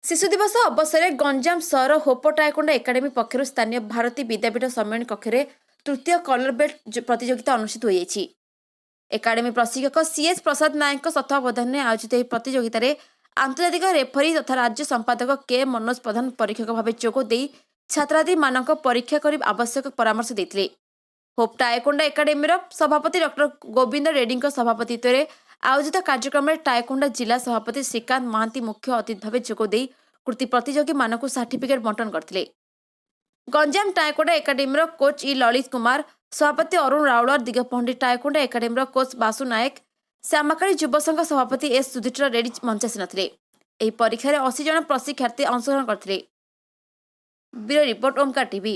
ଶିଶୁ ଦିବସ ଅବସରରେ ଗଞ୍ଜାମ ସହର ହୋପ ଟାଏକୋଣ୍ଡା ଏକାଡେମୀ ପକ୍ଷରୁ ସ୍ଥାନୀୟ ଭାରତୀ ବିଦ୍ୟାପୀଠ ସମ୍ମିଳନୀ କକ୍ଷରେ ତୃତୀୟ କଲର ବେଲ୍ଟ ପ୍ରତିଯୋଗିତା ଅନୁଷ୍ଠିତ ହୋଇଯାଇଛି। ଏକାଡେମୀ ପ୍ରଶିକ୍ଷକ ସିଏସ୍ ପ୍ରସାଦ ନାୟକଙ୍କ ତତ୍ତ୍ୱାବଧାନରେ ଆୟୋଜିତ ଏହି ପ୍ରତିଯୋଗିତାରେ ଆନ୍ତର୍ଜାତିକ ରେଫରୀ ତଥା ରାଜ୍ୟ ସମ୍ପାଦକ କେ ମନୋଜ ପ୍ରଧାନ ପରୀକ୍ଷକ ଭାବେ ଯୋଗ ଦେଇ ଛାତ୍ରାଛାତ୍ରୀମାନଙ୍କ ପରୀକ୍ଷା କରି ଆବଶ୍ୟକ ପରାମର୍ଶ ଦେଇଥିଲେ। ହୋପ୍ ଟାଏକୋଣ୍ଡା ଏକାଡେମୀର ସଭାପତି ଡକ୍ଟର ଗୋବିନ୍ଦ ରେଡ୍ଡୀଙ୍କ ସଭାପତିତ୍ୱରେ ଆୟୋଜିତ କାର୍ଯ୍ୟକ୍ରମରେ ଟାଏକୋଣ୍ଡା ଜିଲ୍ଲା ସଭାପତି ଶ୍ରୀକାନ୍ତ ମହାନ୍ତି ମୁଖ୍ୟ ଅତିଥି ଭାବେ ଯୋଗ ଦେଇ କୃତି ପ୍ରତିଯୋଗୀମାନଙ୍କୁ ସାର୍ଟିଫିକେଟ୍ ବଣ୍ଟନ କରିଥିଲେ। ଗଞ୍ଜାମ ଟାଏକୋଣ୍ଡା ଏକାଡେମୀର କୋଚ୍ ଇ ଲଳିତ କୁମାର, ସଭାପତି ଅରୁଣ ରାଉଳ, ଦିଗପହଣ୍ଡି ଟାଏକୋଣ୍ଡା ଏକାଡେମୀର କୋଚ୍ ବାସୁ ନାୟକ, ଶ୍ୟାମାକାଳୀ ଯୁବ ସଂଘ ସଭାପତି ଏସ୍ ସୁଧିଷ୍ଠିର ରେଡ୍ଡୀ ମଞ୍ଚାସୀନ ଥିଲେ। ଏହି ପରୀକ୍ଷାରେ 80 ଜଣ ପ୍ରଶିକ୍ଷାର୍ଥୀ ଅଂଶଗ୍ରହଣ କରିଥିଲେ। Bureau report, Omkar TV.